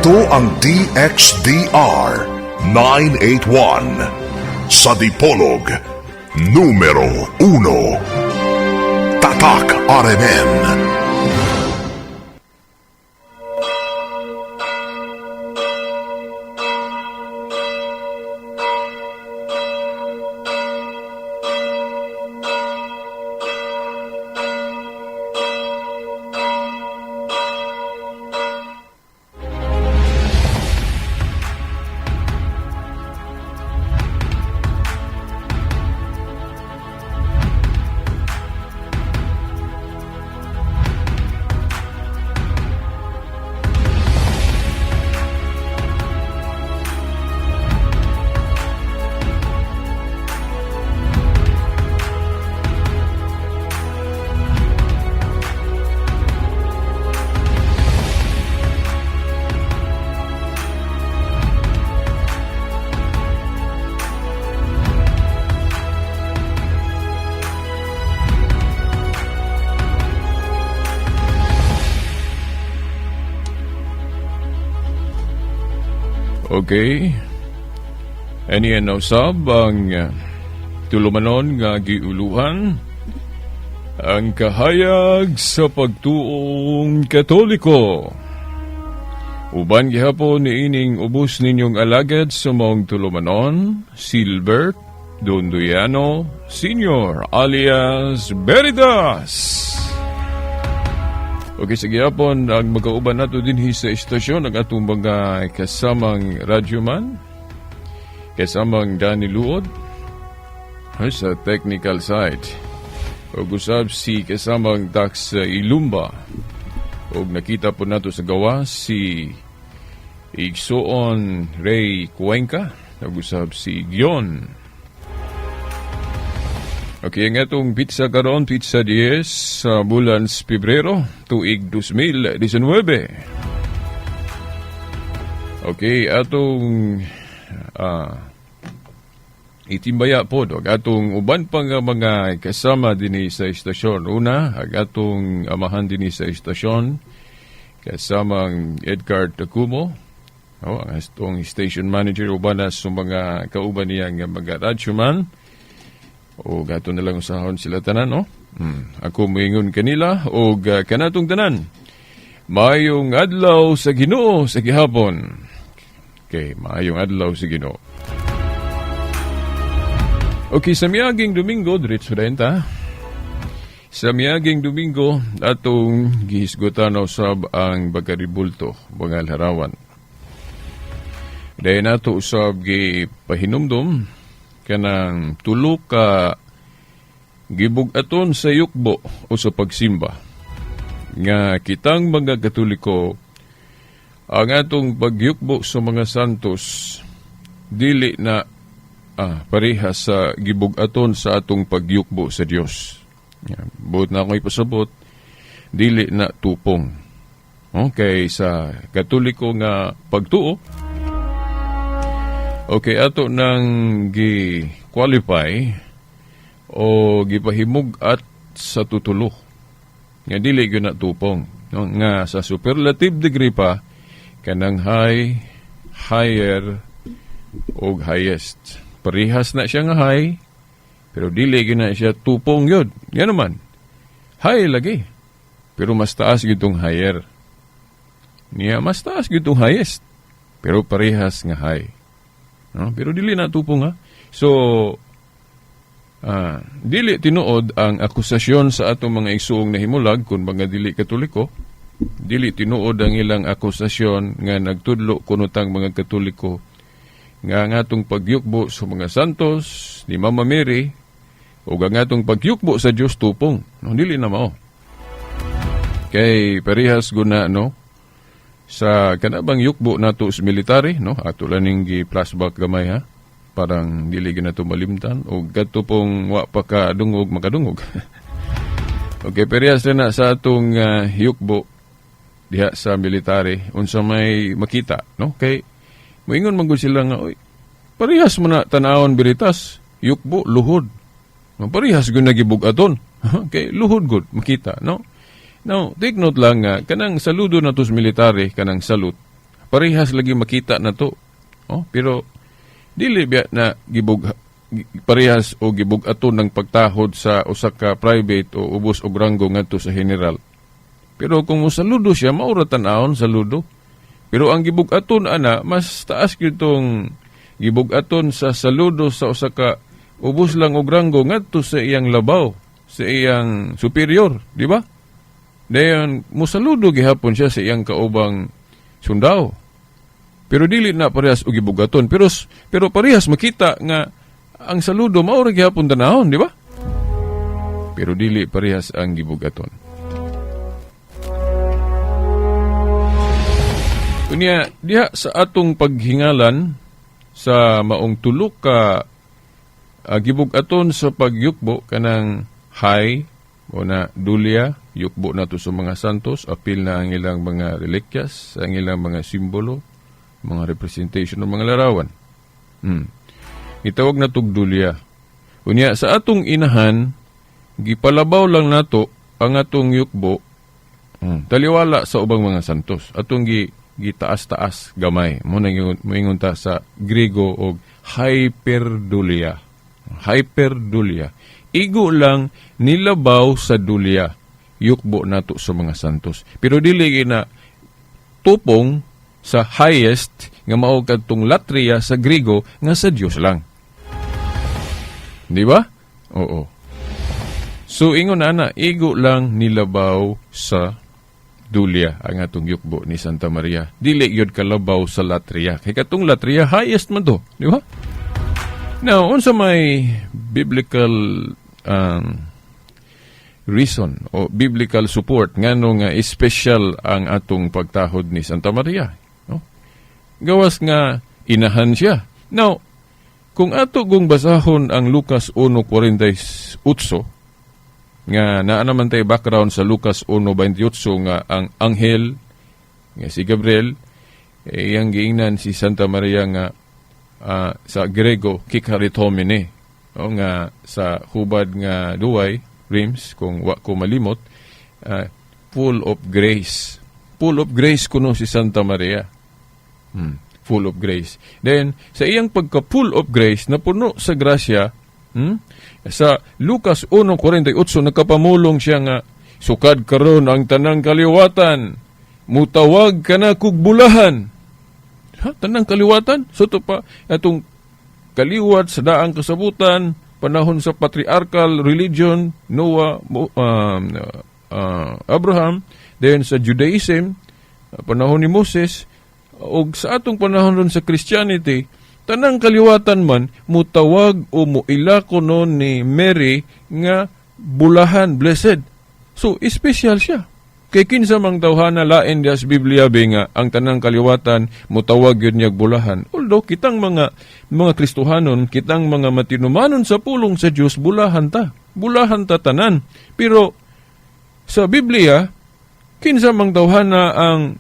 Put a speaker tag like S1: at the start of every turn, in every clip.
S1: Ito ang DXDR 981 sa Dipolog, numero 1. Tatak RMN.
S2: Okay. Ani na usab ang tulumanon nga giuluhan ang kahayag sa pagtuong Katoliko. Uban gihapon niining ubos ninyong alagad sa maong tulumanon, Silbert Donduyano Sr. alias Veritas. Okay, sige hapon, ang magkauban nato dinhi sa istasyon ang atong mga kasamang radyoman, kasamang Danny Luod, ay, sa technical side. Og usab si kasamang Dax Ilumba. Og nakita po nato sa gawa si Igsoon Ray Cuenca, og usab si Gion. Okay, ang atong pizza karon, pizza 10 sa bulan sa Pebrero, tuig 2019. Okay, atong itimbaya po, ang atong uban pa nga mga kasama dinhi sa istasyon. Una, ang atong amahan dinhi sa istasyon, kasamang Edgar Tacumo, oh, ang atong station manager, uban na sa mga kauban niya nga mga radyoman. O gato na lang usahon sila tanan, no? Ako moingon kanila o kanatong tanan. Maayong adlaw sa Ginoo sa gihapon. Okay, maayong adlaw sa Ginoo. Okay, sa miaging Domingo, diretso na ta. Sa miaging Domingo, atong gihisgutan usab ang pagkaribulto, mga larawan. Dahil nato usab gipahinumdum kanang tulo ka gibug-aton sa yukbo o sa pagsimba nga kitang mga Katoliko ang atong pagyukbo sa mga santos dili na pareha sa gibug-aton sa atong pagyukbo sa Dios. Buot na akong ipasabot, dili na tupong. Okay, sa Katoliko nga pagtuo, okay, ato nang gi-qualify o gipahimug at sa tutulo. Nga dili gyud na tupong. No? Nga sa superlative degree pa, kanang high, higher, og highest. Parehas na siya nga high, pero dili gyud na siya tupong yun. Nga naman, high lagi. Pero mas taas gyud tong higher. Niya, mas taas gyud tong highest. Pero parehas nga high. No? Pero dili na tupong ha. So, dili tinuod ang akusasyon sa atong mga igsuong nahimulag kung mga dili Katoliko. Dili tinuod ang ilang akusasyon nga nagtudlo kuno tang mga Katoliko nga ang atong pagyukbo sa mga santos ni Mama Mary o ang atong pagyukbo sa Dios tupong. No, dili na mao. Kay parehas guna no sa kanabang yukbo nato sa military no ato lang ning gi-flashback gamay ha parang dili gyud nato malimtan o kadto pong wa pa ka dungog makadungog. Okay, parehas na sa atong yukbo diha sa military unsa may makita no kay moingon man gud sila nga oy parehas mo na tan-awon biritas yukbo luhod. No, parehas gyud nagibug-aton. Kay luhod gud makita no. Now, take note lang nga, kanang saludo na to sa military, kanang salute, Parehas lagi makita na to. Oh, pero dili biya na gibug parehas o gibug-aton ng pagtahod sa usa ka private o ubos og ranggo ngadto sa general. Pero kung mosaludo siya, mao ra tan-awon saludo. Pero ang gibug-aton ana, mas taas gyud tong gibug-aton sa saludo sa usa ka ubos lang og ranggo ngadto sa iyang labaw, sa iyang superior, di ba? Dayon mosaludo gihapon siya sa iyang kaubang sundao. Pero dili na parehas og gibugaton. Pero parehas makita nga ang saludo mao ra gihapon tanahon, di ba? Pero dili parehas ang gibugaton. Unya, diha sa atong paghingalan sa maong tulo ka gibug-aton sa pagyukbo kanang hay o na dulia, yukbo nato sa mga santos, apil na ang ilang mga relikyas, ang ilang mga simbolo, mga representation ng mga larawan. Itawag na tog dulia. Unya, sa atong inahan, gipalabaw lang nato ang atong yukbo, taliwala sa ubang mga santos. Atong gitaas-taas gamay. Mo na moingon ta sa Griego og hyperdulia. Hyperdulia. Igo lang nilabaw sa dulia. Yukbo nato sa mga santos. Pero dili gina tupong sa highest nga mao kadtong latria sa Griego nga sa Dios lang. Di ba? Oo. So ingon ana, igo lang nilabaw sa dulia ang atong yukbo ni Santa Maria. Dili gyud kalabaw sa latria. Kay katong latria highest man to, di ba? Now, unsa may biblical reason o biblical support ngano nga special ang atong pagtahod ni Santa Maria, no? Gawas nga inahan siya. Now, kung ato kung basahon ang Lucas 1:48 nga naa naman tay background sa Lucas 1:28 nga ang anghel nga si Gabriel iyang giingnan si Santa Maria nga sa Grego kikaritomene, o nga sa hubad nga duway rims kung wa ko malimot, full of grace. Full of grace kuno si Santa Maria. Full of grace. Then sa iyang pagka full of grace, napuno sa grasya, sa Lucas 1:48 nakapamulong siya nga sukad karon ang tanang kaliwatan, mutawag kana kog bulahan. Ha, tanang kaliwatan? So to pa atong kaliwat sa daang kasabutan, panahon sa patriarchal religion, Noah, Abraham, then sa Judaism, panahon ni Moses, og sa atong panahon ron sa Christianity, tanang kaliwatan man mutawag o muila kuno ni Mary nga bulahan, blessed. So special siya. Kay kinsa mang tawhana lain diha sa Biblia be nga ang tanang kaliwatan mutawag yun niyag bulahan. Although kitang mga Kristohanon, kitang mga matinumanon sa pulong sa Dios, bulahan ta. Bulahan ta tanan. Pero sa Biblia, kinsa mang tawhana ang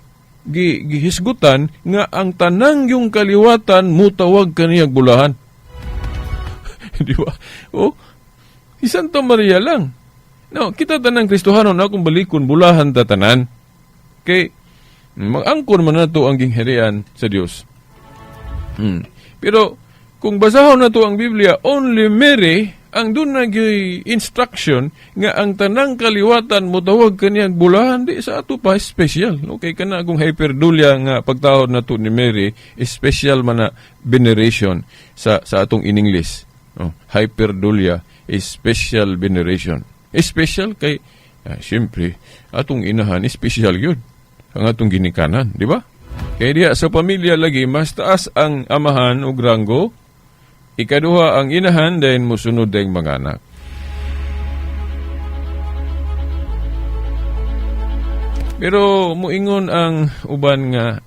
S2: gihisgutan nga ang tanang yung kaliwatan mutawag kaniyag bulahan. Di ba? O, si Santa Maria lang. No, kita tanang Kristohanon akong balikon bulahan ta tanan. Kay mag-angkon man nato ang gingharian sa Dios. Pero kung basahon nato ang Biblia, only Mary ang doon nagyoy instruction nga ang tanang kaliwatan mutawag kaniyang bulahan, di sa ato pa special. Okay kana kung hyperdulia nga pagtahod nato ni Mary, special man na veneration sa atong in English. Oh, hyperdulia is special veneration. Special kay siyempre atong inahan special gyud ang atong ginikanan, di ba? Kay diha sa pamilya lagi mas taas ang amahan ug ranggo, ikaduha ang inahan, then musunod dayong mga anak. Pero muingon ang uban nga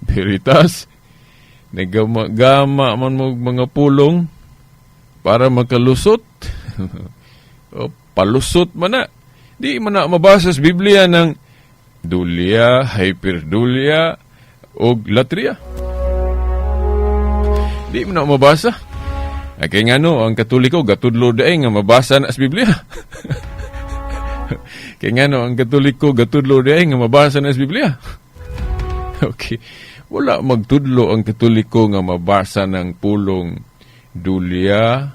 S2: Veritas, nagama-gama man mo mga pulong para makalusot. O, palusot man na. Di man na mabasa sa Biblia ng dulia, hyperdulia, o latria. Di man na mabasa. Ay, kaya nga no, ang Katoliko, gatudlo daay nga mabasa na sa Biblia. Kaya nga no, ang Katoliko, gatudlo daay nga mabasa na sa Biblia. Okay. Wala magtudlo ang Katoliko nga mabasa ng pulong dulia,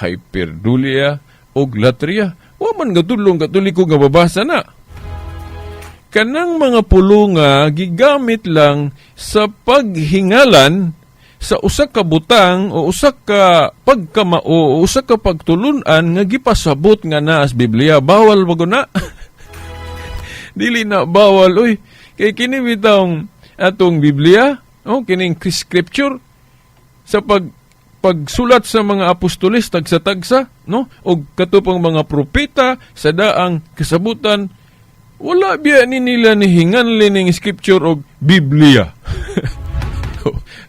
S2: hyperdulia, o latria. Wa man gatudlo ang Katoliko nga mabasa na. Kanang mga pulunga gigamit lang sa paghingalan sa usa ka butang o usa ka pagkamao o usa ka pagtulunan nga gipasabot nga naa sa Biblia. Bawal ba na? Dili na bawal oy. Kay kini bitawng atong Biblia, oh, kining scripture sa pagsulat sa mga apostoles tagsa-tagsa, no? Og katupang mga propeta sa daang kasabutan, wala biya ni nila ni hinganli ning scripture og Biblia.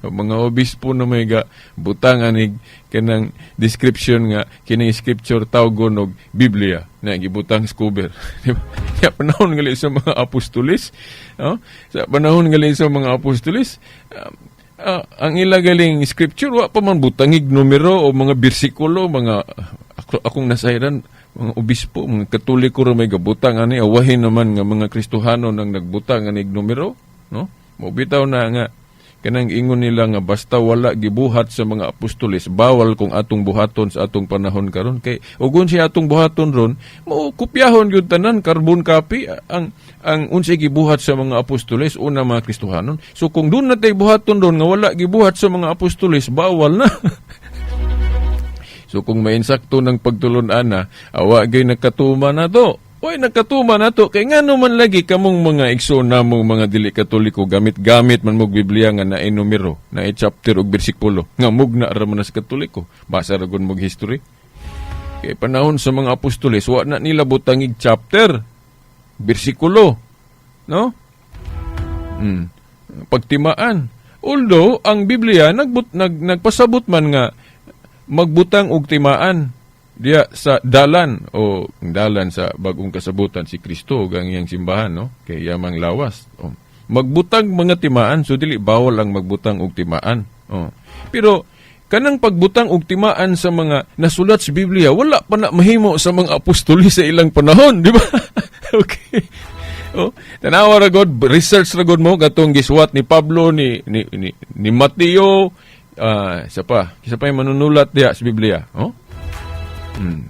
S2: Mga obispo na may ga butang anig kanang description nga kining scripture tawgon og Biblia na gibutang sa cover. Di ba? Sa panahon gali sa mga apostoles, no? Sa panahon gali sa mga apostoles, ang ila galing scripture wa pa man butangig numero o mga bersikulo, mga akong nasayran mga obispo, mga Katoliko ra may gabutang ani, awahin naman nga mga Kristohano nang nagbutang anig numero, no? Mo bitaw na nga kanang ingon nila nga basta wala gibuhat sa mga apostoles, bawal kung atong buhaton sa atong panahon karon, kay ugon siya atong buhaton ron, mo kopyahon gyud tanan, carbon copy ang unsay gibuhat sa mga apostoles una mga Kristohanon. So kung doon na tay buhaton ron nga wala gibuhat sa mga apostoles, bawal na. So kung mainsakto ng pagtulun-an na, awa gay nakatuma na to. Uy, nakatuma na to. Kay ngano man lagi kamong mga igsoon namong mga dili Katoliko, gamit-gamit man mog Biblia nga naay numero, naay chapter ug bersikulo, nga mugna ra man sa Katoliko. Basa ra gun mog history. Kay panahon sa mga apostoles, wa na nila butangig chapter, bersikulo, no? Pagtimaan. Although ang Biblia nagpasabot man nga magbutang og timaan diya sa dalan o dalan sa bagong kasabutan si Kristo ug ang iyang simbahan, no? Kay yamang lawas. O, magbutang mga timaan, so dili bawal ang magbutang og timaan. O. Pero kanang pagbutang og timaan sa mga nasulat sa Biblia, wala pa na mahimo sa mga apostoli sa ilang panahon, di ba? Okay. Oh, tanawa ra god, research ra god mo katong gisuwat ni Pablo, ni Mateo, isa pa yung manunulat diya sa Biblia, oh?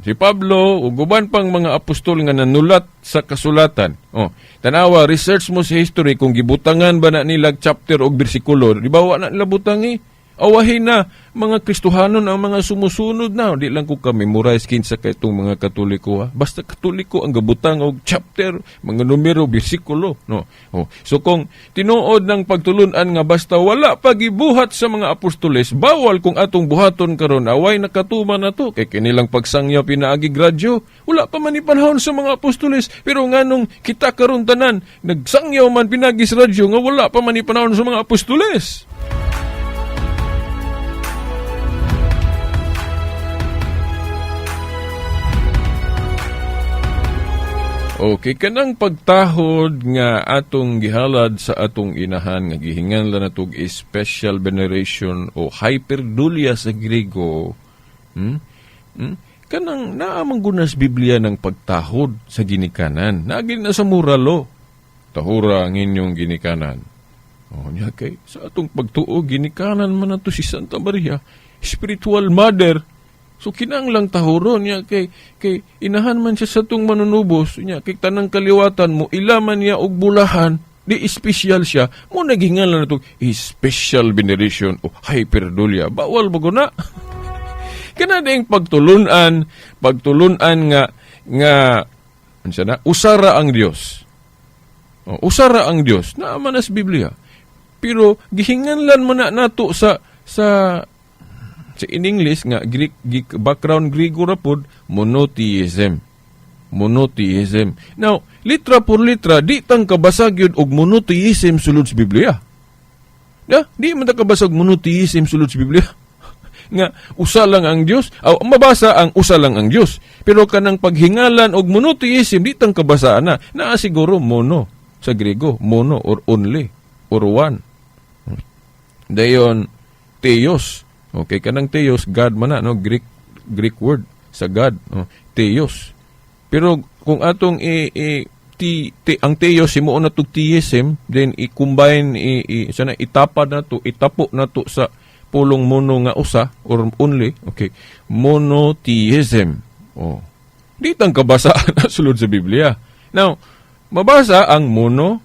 S2: Si Pablo ug uban pang mga apostol nga nanulat sa kasulatan. Oh, tanawa, research mo sa history kung gibutangan ba na nila chapter og bersikulo, di ba wa na nila butangi? Awahin na mga Kristohanon ang mga sumusunod na. Di lang ko ka-memorize kinsa kay itong mga Katoliko, ha. Basta Katoliko ang gabutang og chapter, mga numero, bersikulo, no? Oh. So kung tinuod ng pagtulunan nga basta wala pagibuhat sa mga apostoles, bawal kung atong buhaton karon, away nakatuma na to. Kay kinilang pagsangya pinaagi gradyo, wala pa man ipanahon sa mga apostoles. Pero nganong kita karon tanan nagsangyaw man pinagi sa radyo nga wala pa man ipanahon sa mga apostoles. Okay, kanang pagtahod nga atong gihalad sa atong inahan nga gihinganlan natog special veneration o hyperdulia sa Griego, Kanang naamang gunas Biblia ng pagtahod sa ginikanan. Naagin na sa muralo. Tahura ang inyong ginikanan. O, niya kay sa atong pagtuo, ginikanan man nato si Santa Maria, spiritual mother. So kinanglang tahuron niya kay inahan man siya sa itong manunubos niya kay tanang kaliwatan mo ilaman niya og bulahan, di espesyal siya mo naghingalan na itong special veneration o hyperdulia. Bawal mo na. Kana ding pagtulunan nga unsa na, usara ang Dios. O, usara ang Dios naa man sa Biblia. Pero gihinganlan man na nato sa in English nga Greek background Griego ra pod, monotheism. Monotheism. Now, litra por litra di tang kabasag yun og monotheism sulod sa Biblia. Ya, di man ta kabasag monotheism sulod sa Biblia. Nga usa lang ang Dios, aw mabasa ang usa lang ang Dios. Pero kanang paghingalan og monotheism di tang kabasaan na. Naa siguro mono sa Griego, mono or only or one. Dayon theos. Okay, kanang theos, God man na, no? Greek word sa God, no? Theos. Pero kung atong ti, ti ang theos himuon nato theism, then i-combine i sana itapad nato, itapo nato sa pulong mono nga usa or only. Okay, monotheism. Oh, di tang kabasa na sulod sa Biblia. Now, mabasa ang mono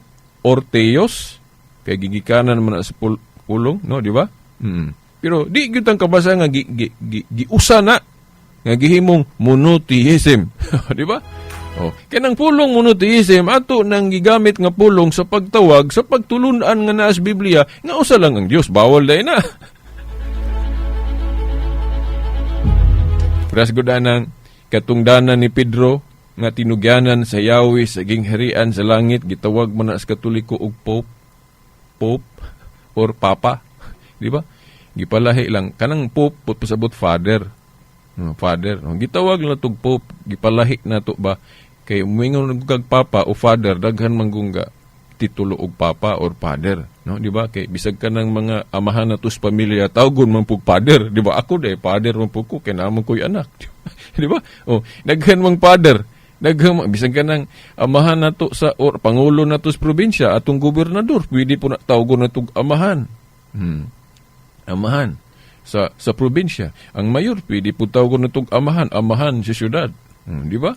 S2: or theos kay gigikanan man na sa pulong, no, di ba? Pero di gyud tang kabasa nga gi, gi, gi, giusa na nga gihimong monotheism, di ba? Oh, kanang pulong monotheism ato nang gigamit nga pulong sa pagtawag sa pagtulun-an nga naa sa Biblia nga usa lang ang Dios. Bawal dai na. Pras gud anang katungdanan ni Pedro nga tinugyanan sa Yahweh sa gingharian sa langit, gitawag man na sa Katoliko og pope or papa, di ba? Gipalahi lang kanang pope, pasabot father. No, father. No, gitawag na tog pope, gipalahi na to ba kay muingon kag papa o father, daghan manggungga titulo og papa or father, no, di ba? Kay bisag kanang mga amahan nato sa pamilya tawgon man pug father, di ba? Ako day father man pug ko kay naa ko'y anak, di ba? Oh, daghan mang father, daghan bisag kanang amahan nato sa or pangulo nato sa probinsya, atong gobernador, pwede po na tawgon natog amahan. Amahan sa probinsya. Ang mayor pwede po tawgon natog amahan, amahan sa syudad. Di ba?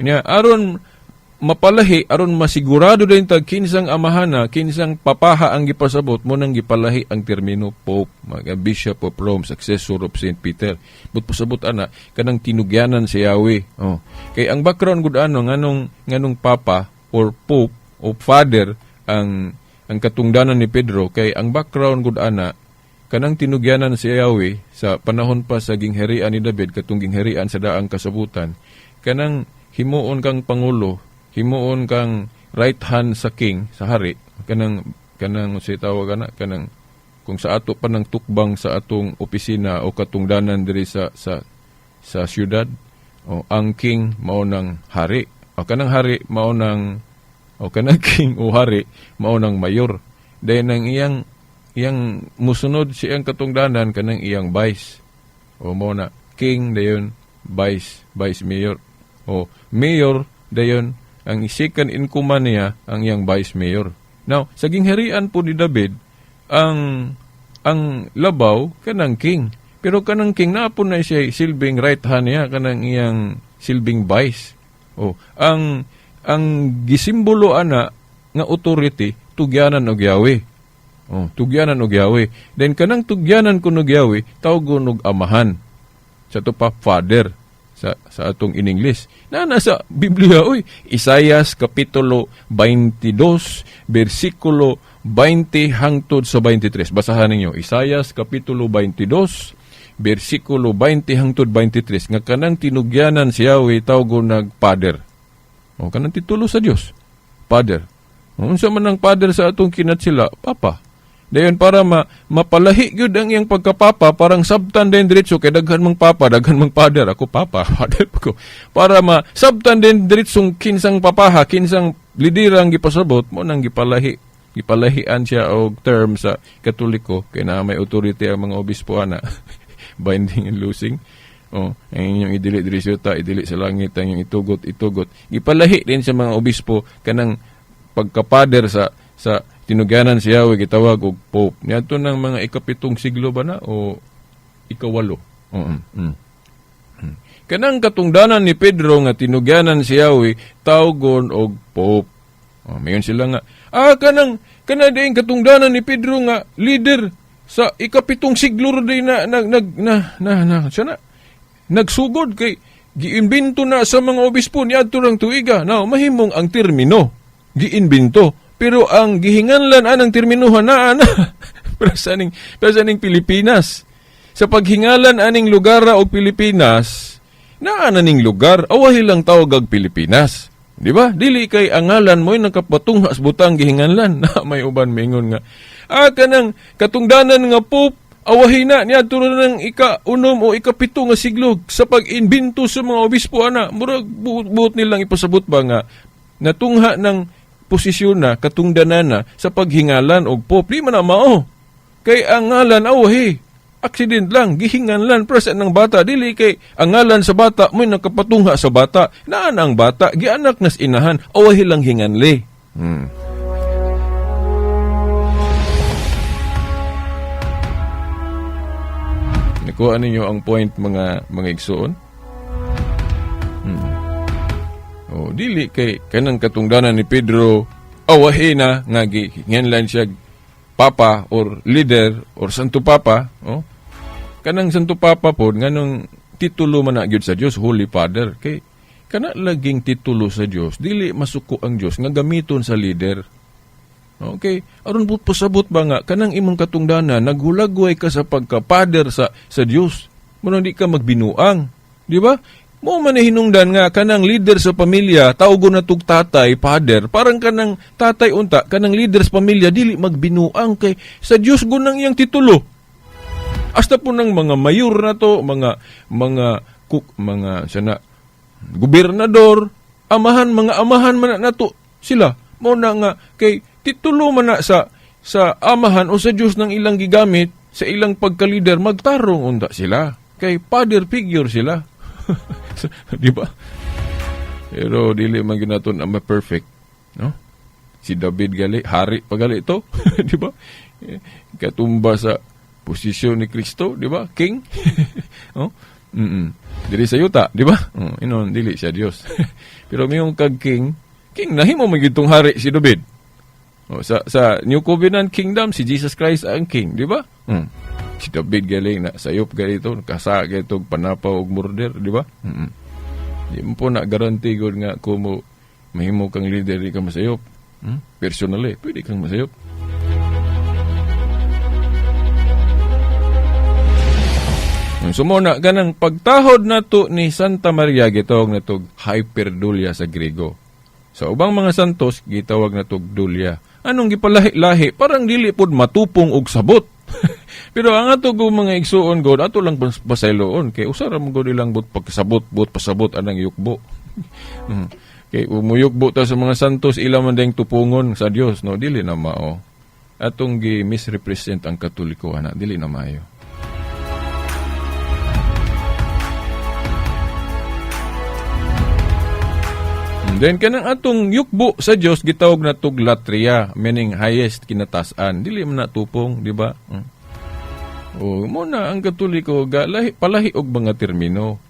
S2: Nya aron mapalahi, aron masigurado din tag kinsang amahana, kinsang papaha ang gipasabot mo, nang gipalahi ang termino pope, mga bishop of Rome, successor of Saint Peter. But pasabot ana kanang tinugyanan si Yahweh. Oh. Kay ang background gud ano nganong papa or pope o father ang katungdanan ni Pedro, kay ang background gud ana kanang tinugyanan si Yahweh sa panahon pa sa gingharian ni David, katong gingharian sa daang kasabutan, kanang himuon kang pangulo, himuon kang right hand sa king, sa hari, kanang si tawag ana kanang kung sa ato pa ng tukbang sa atong opisina o katungdanan diri sa syudad, o ang king mao nang hari, o kanang hari mao nang, o kanang king o hari mao nang mayor, dayon ang iyang musunod siyang katungdanan kanang iyang vice, o mao na king, dayon vice mayor, o mayor, dayon ang second in command niya ang iyang vice mayor. Now, sa gingharian po ni David, ang labaw kanang king. Pero kanang king naa po na siya silbing right hand niya, kanang iyang silbing vice. O ang gisimbolo ana nga authority, tugyanan og Yahweh. Oh, tugyanan og Yahweh. Then kanang tugyanan kun og Yahweh, tawgon og amahan. Sa to pa father sa atong in English. Na nasa Biblia oy, Isayas kapitulo 22 bersikulo 20 hangtod sa 23. Basahan ninyo Isayas kapitulo 22 bersikulo 20 hangtod 23 nga kanang tinugyanan si Yahweh tawgon nag father. O kanang titulo sa Dios, Father. Unsa man ang father sa atong kinatsila? Papa. Dayon para mapalahi gyud ang iyang pagkapapa, parang sabtan din diretso kay daghan mang papa, daghan mang father. Ako papa, father ko. Para ma sabtan din diretsong kinsang papaha, kinsang liderang gipasabot mo, nang gipalahian siya og term sa Katoliko kay na may authority ang mga obispo ana. Binding and loosing. Oh, ang inyong idili diri sa yuta, idili sa langit, ang inyong itugot, itugot. Gipalahi din sa mga obispo kanang pagkapader sa tinugyanan si Yahweh, gitawag og pope. Niadto ng mga 7 siglo ba na o 8. Oo. Kanang katungdanan ni Pedro nga tinugyanan si Yahweh tawgon og pope. Oh, mayon sila nga kanang kana din katungdanan ni Pedro nga leader sa 7 siglo ra din na nag nag na na, na, siya na nagsugod kay giimbento na sa mga obispo niadto rang tuiga. Now, mahimong ang termino giimbento, pero ang gihinganlan anang terminuhan naa na para sa aning Pilipinas. Sa paghingalan aning lugar og Pilipinas, naa na ning lugar, awahi lang tawag og Pilipinas. Di ba? Dili kay ang ngalan mo'y nakapatungha sa butang gihinganlan. Na may uban mingon nga kanang katungdanan nga pope awahi na niadto ra ng 6 o 7 nga siglo sa pag-imbento sa mga obispo ana. Murag buot nilang ipasabot ba nga natungha ng posisyon na katungdanan na sa paghingalan og pope. Di man na mao. Kay ang ngalan awahi. Accident lang, gihinganlan present ng bata, dili kay ang ngalan sa bata mo'y nakapatungha sa bata. Naan ang bata, gianak nas inahan, awahi lang hinganli. Nakuha ninyo ang point, mga igsoon? O, dili kay kanang katungdanan ni Pedro awahi na nga gihinganlan siya papa or leader or Santo Papa, oh. Kanang Santo Papa pod nganong titulo man na gyud sa Dios, Holy Father, kay kana laging titulo sa Dios, dili masuko ang Dios nga gamiton sa leader. Okay, aron pud pasabot ba nga kanang imong katungdanan naghulagway ka sa pagka-father sa Dios. Muna di ka magbinuang, di ba? Mo man hinungdan nga kanang leader sa pamilya tawgon na tug tatay, father, parang kanang tatay unta, kanang leader sa pamilya dili magbinuang kay sa Dios gunang iyang titulo. Hasta po ng mga mayor na to, mga cook, mga sana gobernador, amahan, mga amahan man na nato sila. Mo na nga kay titulo man na sa amahan o sa Dios ng ilang gigamit sa ilang pagka-leader, magtarong unta sila. Kay father figure sila. Di ba? Pero dili man ginaton ang ma-perfect, no? Si David gali, hari pa gali ito, di ba? Katumba sa posisyon ni Kristo, di ba? King. Oh? Dili sa yuta, di ba? Oh, inon dili siya Dios. Pero mayong kag king, king nahimo man gyud tong hari si David. Oh, sa New Covenant Kingdom si Jesus Christ ang king, di ba? Si David galing na sayop ganito, kasa ganito, panapaw og murder, di ba? Di mo po na guarantee gud nga kung mahimo kang leader di ka masayop. Personally, pwede kang masayop. So mo na ganang pagtahod nato ni Santa Maria gitawag natog hyperdulia sa Grego. Sa ubang mga santos gitawag natog dulia. Anong gipalahi-lahi? Parang dili pod matupong og sabot. Pero ang ato go mga igsuon god ato lang pasayloon kay usa ra man gud ilang but pagkasabot but pasabot anang yukbo. Kay umuyukbo ta sa mga santos ila man ding tupungon sa Dios, no, dili na mao. Atong gi misrepresent ang Katoliko ana, dili na maayo. Then kanang atong yukbo sa Dios gitawag na tug latria, meaning highest, kinatasan. Dili man na tupong, di ba? O mo na ang Katoliko galahi palahi og mga termino.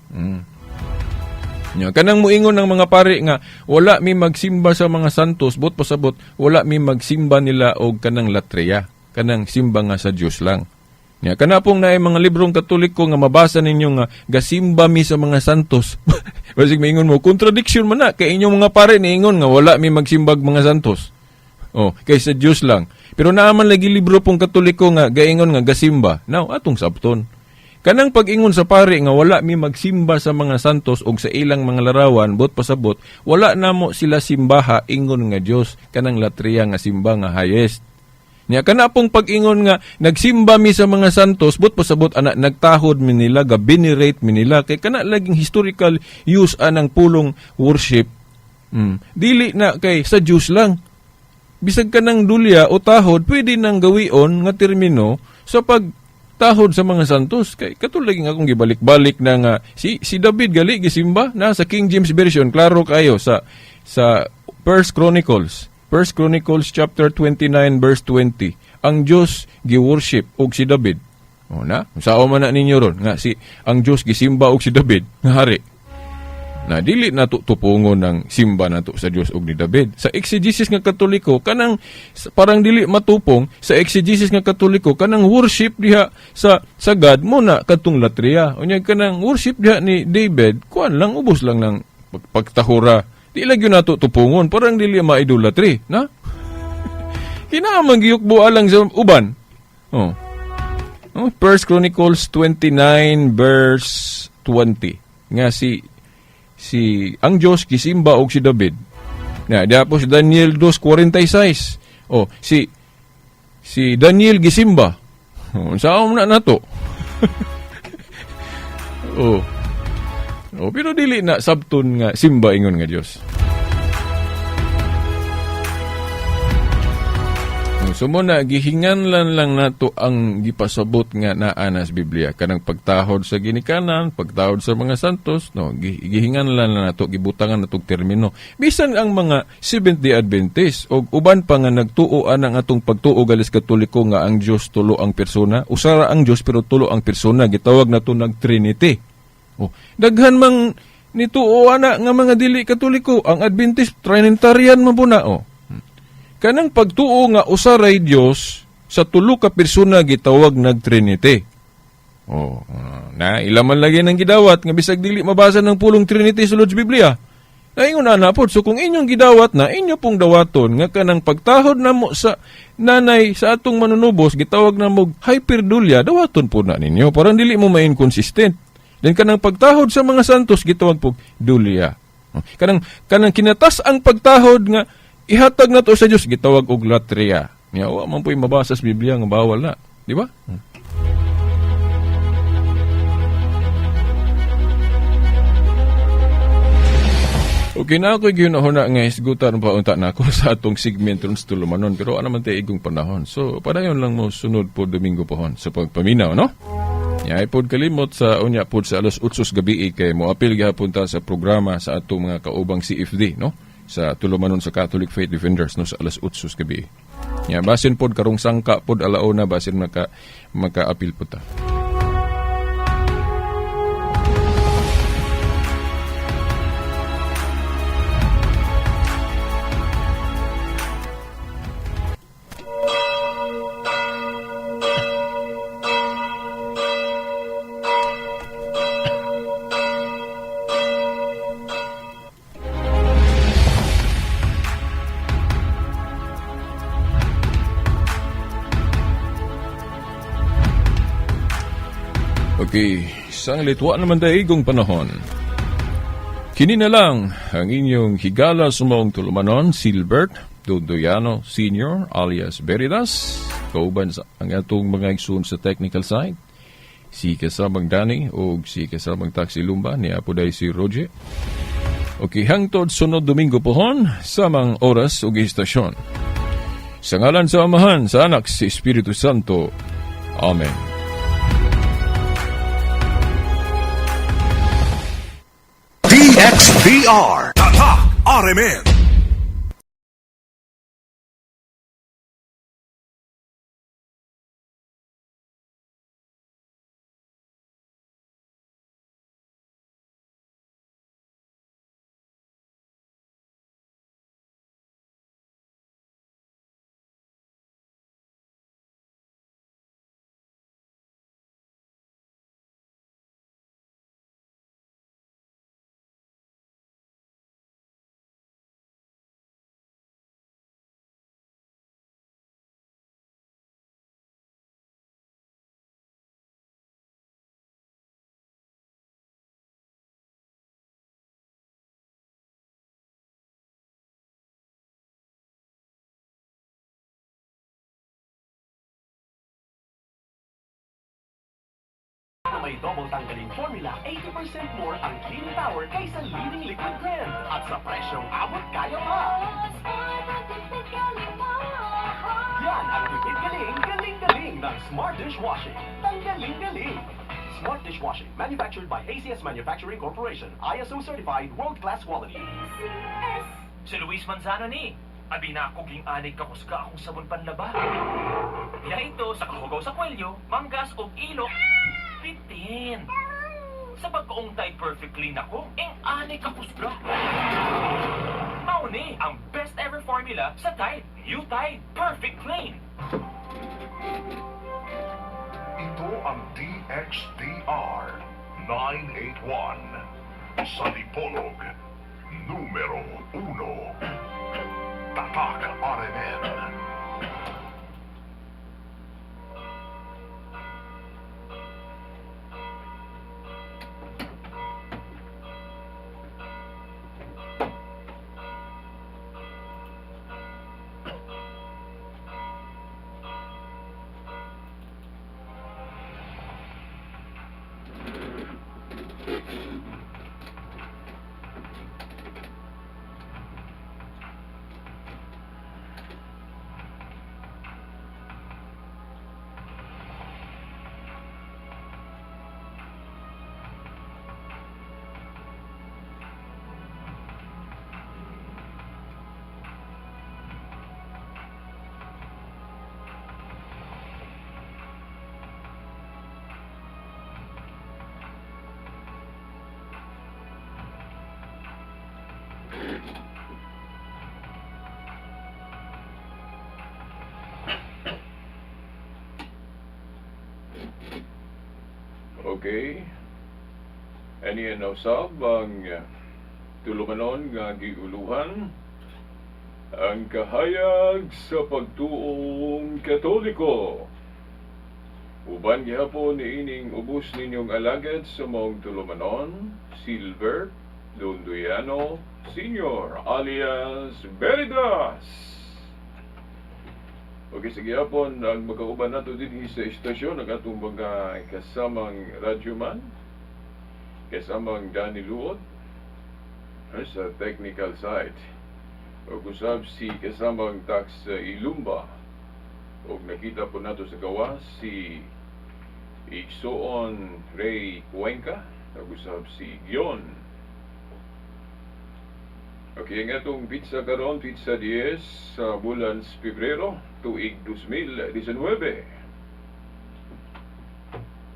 S2: Nya kanang muingon ng mga pare nga wala mi magsimba sa mga santos, but pasabot wala mi magsimba nila og kanang latria, kanang simba nga sa Dios lang. Nya kana pong naay mga librong Katoliko nga mabasa ninyo nga gasimba mi sa mga santos. Basig maingon mo contradiction man na kay inyong mga pare niingon nga wala mi magsimbag mga santos. Oh, kay sa Dios lang. Pero naa man lagi libro pong Katoliko nga gaingon nga gasimba. Now atong sabton. Kanang pag-ingon sa pare nga wala mi magsimba sa mga santos og sa ilang mga larawan, but pasabot, wala namo sila simbaha ingon nga Dios, kanang latria nga simba nga highest. Nya kana pong pag-ingon nga nagsimba mi sa mga santos, but pasabot ana nagtahod mi nila, ga-venerate mi nila, kay kana laging historical use anang pulong worship. Dili na kay sa Dios lang. Bisag kanang dulya o tahod, pwede nang gawion nga termino sa pagtahod sa mga santos. Kay katulad nga akong gibalik-balik na nga si David gali gisimba na sa King James Version, klaro kayo sa First Chronicles. First Chronicles chapter 29 verse 20. Ang Dios gi-worship og si David. O na, sao man na ninyo ron nga si ang Dios gisimba og si David nga hari. Na dili na tupungon ng simba nato sa Dios og ni David. Sa exegesis nga Katoliko kanang parang dili matupong sa exegesis nga Katoliko kanang worship diha sa God mo na kadtong latria. Unya kanang worship diha ni David kuan lang ubos lang ng pagtahura. Di lagi nato tupungon, parang dili ma-idolatry, na? Kinamang giyukbo alang sa uban. Oh. Oh, First Chronicles 29 verse 20. Nga si ang Dios gisimba og si David. Na diapos Daniel 2:46. Oh, si Daniel gisimba. Oh, unsaon na nato? Oh. Oh, pero dili na sabton nga simba ingon nga Dios. So mo na gihinganlan lang nato ang gipasabot nga naa na sa Biblia kanang pagtahod sa ginikanan, pagtahod sa mga santos, no, gihinganlan lang nato, gibutangan natong termino. Bisan ang mga Seventh-day Adventist og uban pa nga nagtuo anang atong pagtuo galis Katoliko nga ang Dios tulo ang persona, usara ang Dios pero tulo ang persona, gitawag nato nag Trinity. Oh, daghan mang nituo ana nga mga dili Katoliko, ang Adventist Trinitarian man po na, oh. Kanang pagtuo nga usaray Dios sa tulo ka persona gitawag nag Trinity. Oh, na ilaman lagi ng gidawat nga bisag dili mabasa ng pulong Trinity sulod sa Biblia. Naingon ana pod, so kung inyong gidawat na inyo pong dawaton nga kanang pagtahod namo sa nanay sa atong manunubos gitawag namo hyperdulia, dawaton po na ninyo parang dili mo ma-inconsistent. Then kanang pagtahod sa mga santos gitawag po dulia. Kanang kanang kinatas ang pagtahod nga ihatag na to sa Dios gitawag og latria. Nya wa man po'y mabasa sa Biblia nga bawal na, di ba? Okay na ako ginahuna nga isgutan pa unta na ako sa atong segment ron sa tulumanon pero ano man tayo igong panahon. So padayon lang mo sunod po Domingo pohon sa pagpaminaw, no? Nya ay pod kalimot sa unya pod sa alas 8 gabi kay moapil gihapon ta sa programa sa atong mga kaubang CFD, no? Sa tulumanon sa Catholic Faith Defenders, no, sa alas 8 gabi. Nya basin pod karong sangka pod alauna basin maka-apil pod ta. Okay, sang litwa naman daigong panahon. Kini na lang ang inyong higala sumaong tulumanon, Silbert Dondoyano Sr. alias Veritas, kauban sa ang atong mga igsoon sa technical side, si kasamang Danny o si kasamang Taxi Lumba, ni Apo day si Roger. Okay, hangtod sunod Domingo pohon, samang oras ug istasyon. Sa ngalan sa Amahan, sa Anak, sa Espiritu Santo. Amen.
S1: DXDR Tatak RMN.
S3: May double tanggaling formula, 80% more ang cleaning power kaysa leading liquid brand. At sa presyong abot kaya pa. Yan ang tipid galing, galing galing ng Smart Dishwashing. Tanggaling galing. Smart Dishwashing, manufactured by ACS Manufacturing Corporation. ISO certified, world-class quality.
S4: Si Luis Manzano ni. Abi na ako ging anig kakusga akong sabon panlaba. Biya ito sa kahugaw sa kwelyo, manggas o ilok, bitin. Sa pagkaong Tide Perfect Clean ako, ing anig kakusga. Mao ni ang best ever formula sa Tide. New Tide Perfect Clean.
S1: Ito ang DXDR 981 sa Dipolog, numero 1. Tatak RMN.
S2: Okay. Ani na usab ang tulumanon nga giuluhan ang kahayag sa pagtuong Katoliko. Uban gihapon niining ubos ninyong alagad sa maong tulumanon, Silver Dondoyano Senior alias Veritas. Okay, sige hapon, ang magkauban nato dinhi sa istasyon ang atong mga kasamang radyoman, kasamang Danny Luot, sa technical side. Ug usab si kasamang Tax Ilumba. Ug nakita po nato sa gawas si Igsoon Ray Cuenca, ug usab si Gion. Okay, ang atong petsa karon, petsa 10 sa bulan sa Pebrero, tuig 2019.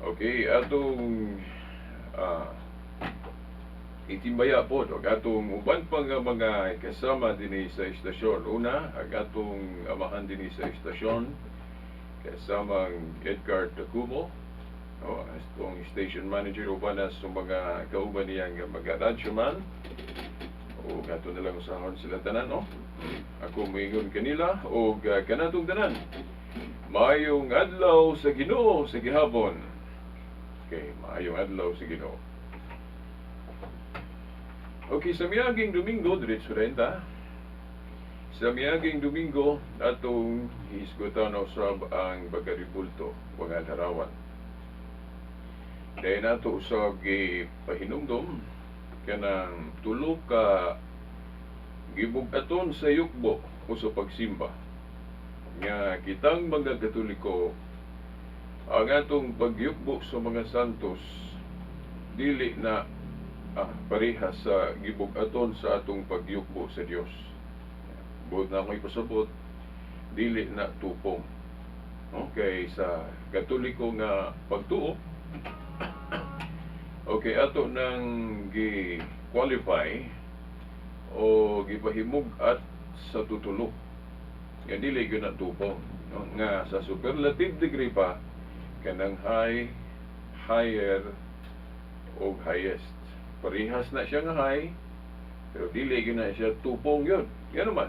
S2: Okay, atong itimbaya po ang atong uban pa nga mga kasama dinhi sa istasyon. Una, ang atong amahan dinhi sa istasyon, kasamang Edgar Tacumo, no, atong station manager, uban na sa mga kauban niyang mga radyoman. O ato na lang usahon sila tanan, no? Ako moingon kanila og kanatong tanan. Maayong adlaw sa Ginoo sa gihapon. Okay, maayong adlaw sa Ginoo. Okay, sa miaging Domingo, diretso rin ta. Sa miaging Domingo, atong hisgutan usab ang bagaribulto, mga larawan. Dahil nato usab gipahinumdom kanang tulo ka gibug-aton sa yukbo o sa pagsimba nga kitang mga Katoliko, ang atong pagyukbo sa mga santos dili na pareha sa gibug-aton sa atong pagyukbo sa Dios. Buot na ako ipasabot, dili na tupong. Okay, sa Katoliko nga pagtuo, okay, ato nang gi-qualify o gipahimug-at sa tutulo nga dili gyud na tupong, no? Nga sa superlative degree pa, kanang high, higher o highest, parehas na siya nga high, pero dili gyud na siya tupong yun. Yan naman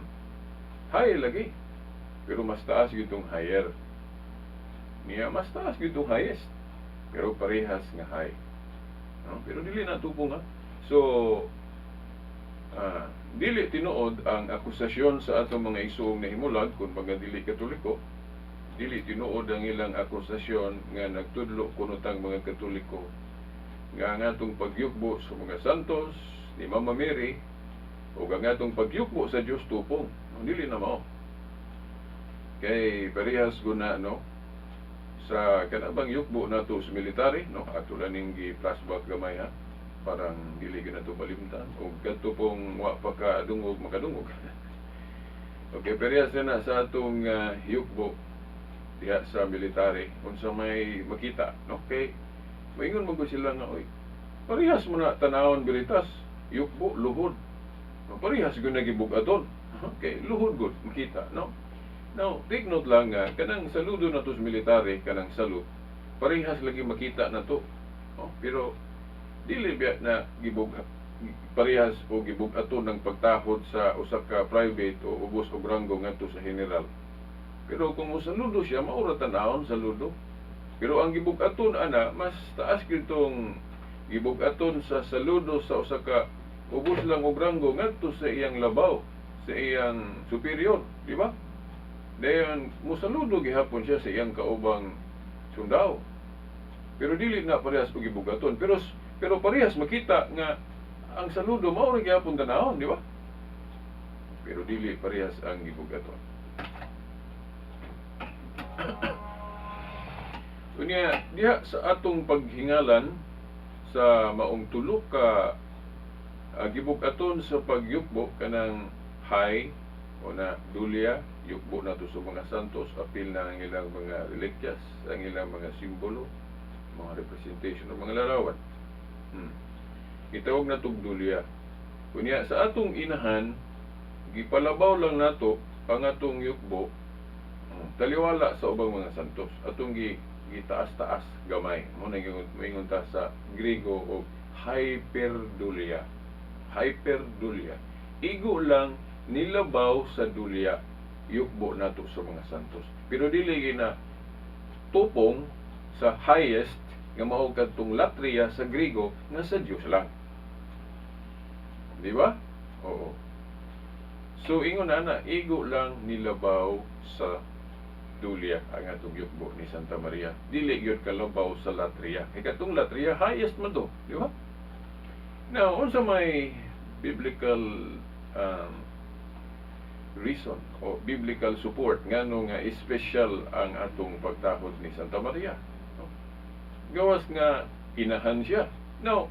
S2: high lagi, pero mas taas gyud tong higher niya, mas taas gyud tong highest, pero parehas nga high, no? Pero dili na tupong, ha. So dili tinuod ang akusasyon sa atong mga igsuong nahimulag kung mga dili Katoliko. Dili tinuod ang ilang akusasyon nga nagtudlo kuno tang mga Katoliko nga ang atong pagyukbo sa mga santos ni Mama Mary o ang atong pagyukbo sa Dios tupong. No, dili na mao. Kay parehas guna, no, sa kanabang yukbo nato sa military, no, ato lang ning gi-flashback gamay, ha, parang dili gyud nato malimtan og kadto pong wa pa ka dungog makadungog. Okay, parehas na sa atong yukbo diha sa military, unsa may makita, no, kay moingon man gud sila nga, "Oy, parehas mo na tanawon, Veritas, yukbo, luhod, no, parehas gyud na gibug-aton." Okay, luhod gud makita, no. Now, take note lang nga kanang saludo nato sa military, kanang salute, parehas lagi makita nato, no? Pero dili biya na gibug parehas o gibug-aton ng pagtahod sa usa ka private o ubos og ranggo ngadto sa general. Pero kung mosaludo siya, mao ra tan-awon saludo. Pero ang gibug-aton ana, mas taas gyud tong gibug-aton sa saludo sa usa ka ubos lang og ranggo ngadto sa iyang labaw, sa iyang superior, di ba? Dayon mosaludo gihapon siya sa iyang kaubang sundao. Pero dili na parehas og gibug-aton. Pero parehas makita nga ang saludo mao ra gihapon tanawon, di ba? Pero dili parehas ang gibug-aton. Unya, diha sa atong paghingalan sa maong tulo ka gibug-aton sa pagyukbo, kanang high o na dulya, yukbo nato sa mga santos, apil na ang ilang mga relikyas, ang ilang mga simbolo, mga representation ng mga larawan. Gitawag na tog dulya. Kunya sa atong inahan, gipalabaw lang nato ang atong yukbo, taliwala sa ubang mga santos. Atong gi gitaas-taas gamay. Mo na moingon ta sa Griego og hyperdulia. Hyperdulia. Igo lang nilabaw sa dulia yukbo nato sa mga santos. Pero dili gina tupong sa highest nga mao kadtong latria sa Griego nga sa Dios lang. Di ba? Oo. So ingon na igo lang nilabaw sa dulia ang atong yukbo ni Santa Maria. Dili gyud kalabaw sa latria. Kay katong latria highest man to, di ba? Now, unsa may biblical reason o biblical support ngano nga special ang atong pagtahod ni Santa Maria? No? Gawas nga inahan siya. Now,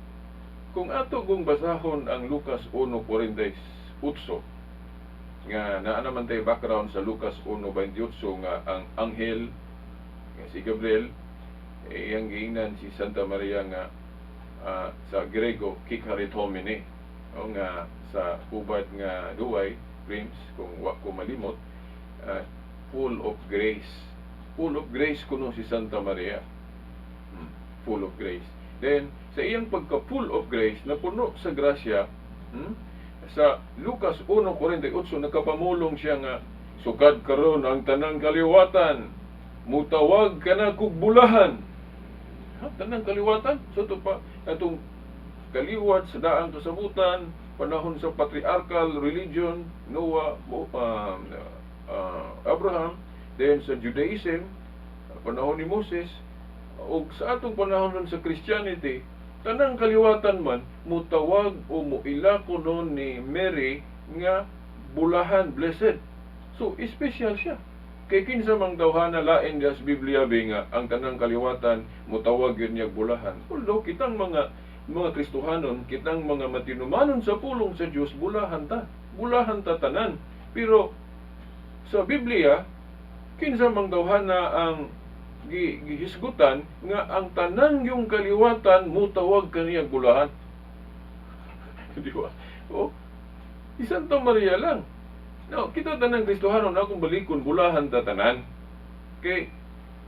S2: kung ato kung basahon ang Lucas 1:48 nga naa naman tay background sa Lucas 1:28 nga ang anghel nga si Gabriel eh, iyang giingnan si Santa Maria nga sa Grego kecharitomene o nga sa hubad nga duway James, kung wa ko malimot, full of grace, full of grace kuno si Santa Maria. Full of grace. Then sa iyang pagka full of grace, napuno sa grasya, sa Lucas 1:48 nakapamulong siya nga sukad karon ang tanang kaliwatan mutawag kana kog bulahan. Ha, tanang kaliwatan? So to pa atong kaliwat sa daang kasabutan, panahon sa patriarchal religion, Noah, Abraham, then sa Judaism, panahon ni Moses, ug sa atong panahon nun sa Christianity, tanang kaliwatan man mutawag o muila kuno ni Mary nga bulahan, blessed. So special siya. Kay kinsa mang tawhana lain diha sa Biblia be nga ang tanang kaliwatan mutawag yun niya bulahan? Although kitang mga Kristohanon, kitang mga matinumanon sa pulong sa Dios, bulahan ta. Bulahan ta tanan. Pero sa Biblia, kinsa mang tawhana ang gihisgutan nga ang tanang yung kaliwatan mutawag kaniya bulahan? Di ba? Oh, si Santa Maria lang. No, kita tanang Kristohanon na akong balikon, bulahan ta tanan. Kay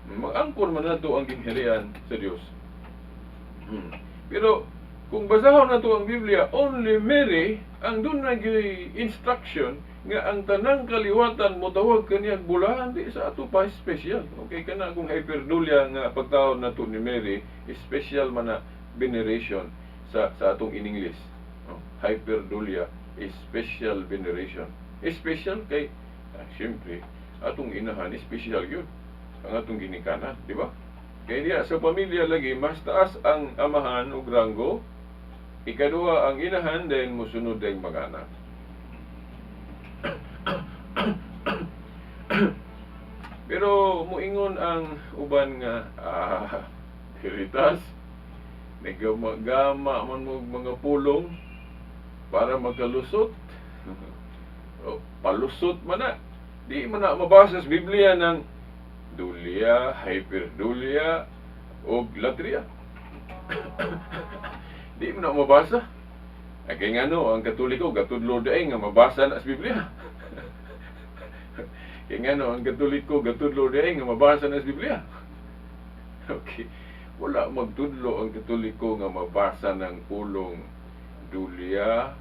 S2: mag-angkon man nato ang gingharian sa Dios. Pero kung basahon nato ang Biblia, only Mary ang duna nagyoy instruction nga ang tanang kaliwatan mo tawag kaniyang bulahan, di sa ato pa special. Okay kana kung hyperdulia nga pagtawag nato ni Mary, special man na veneration sa atong in English. No? Hyperdulia is special veneration. Special kay siyempre atong inahan special yun. Ang atong ginikanan, di ba? Kay diya sa pamilya lagi mas taas ang amahan og ranggo, ikaduha ang inahan, then musunod ang mga anak. Pero muingon ang uban nga Veritas, nagama-gama man mo mga pulong para makalusot. O, palusot man na. Di man na mabasa sa Biblia ng dulia, hyperdulia, o latria. Di man na mabasa. Ay, kay ngano, ang Katoliko, gatudlo diay nga mabasa na sa Biblia. Kay ngano, ang Katoliko, gatudlo diay nga mabasa na sa Biblia. Okay. Wala magtudlo ang Katoliko nga mabasa ng pulong dulia,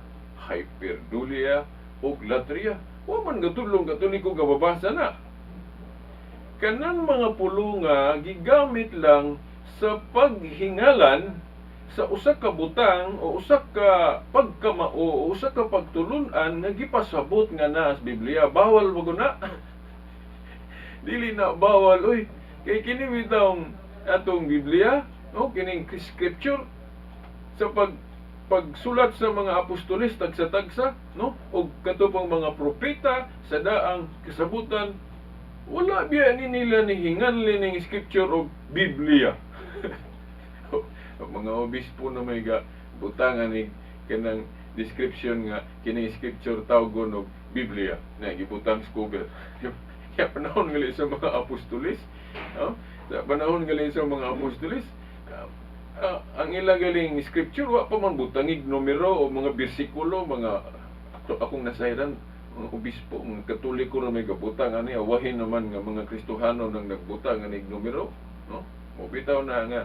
S2: hyperdulia, o latria. Wa man gatudlo ang Katoliko nga mabasa na. Kanang mga pulunga gigamit lang sa paghingalan sa usa ka butang o usa ka pagkamao o usa ka pagtulun-an nga gipasabot nga naa sa Biblia. Bawal ba na? Dili na bawal oy. Kay kini bitawng atong Biblia, no, kining scripture sa pagsulat sa mga apostoles tagsa-tagsa, no, og kato pang mga propeta sa daang kasabutan, wala biya ni nila ni hinganli ning scripture og Biblia. Mga obispo na may ga butangan ni kanang description nga kining scripture tawgon og Biblia na gibutang sa cover. Kaya panahon gali sa mga apostoles, no? Sa panahon gali sa mga apostoles, ang ilang galing scripture wa pa man butangig numero o mga bersikulo, mga akong nasayran mga obispo, mga Katoliko ra may gabutang ani, awahin naman nga mga Kristohano nang nagbutang ani numero, no? Mo bitaw na nga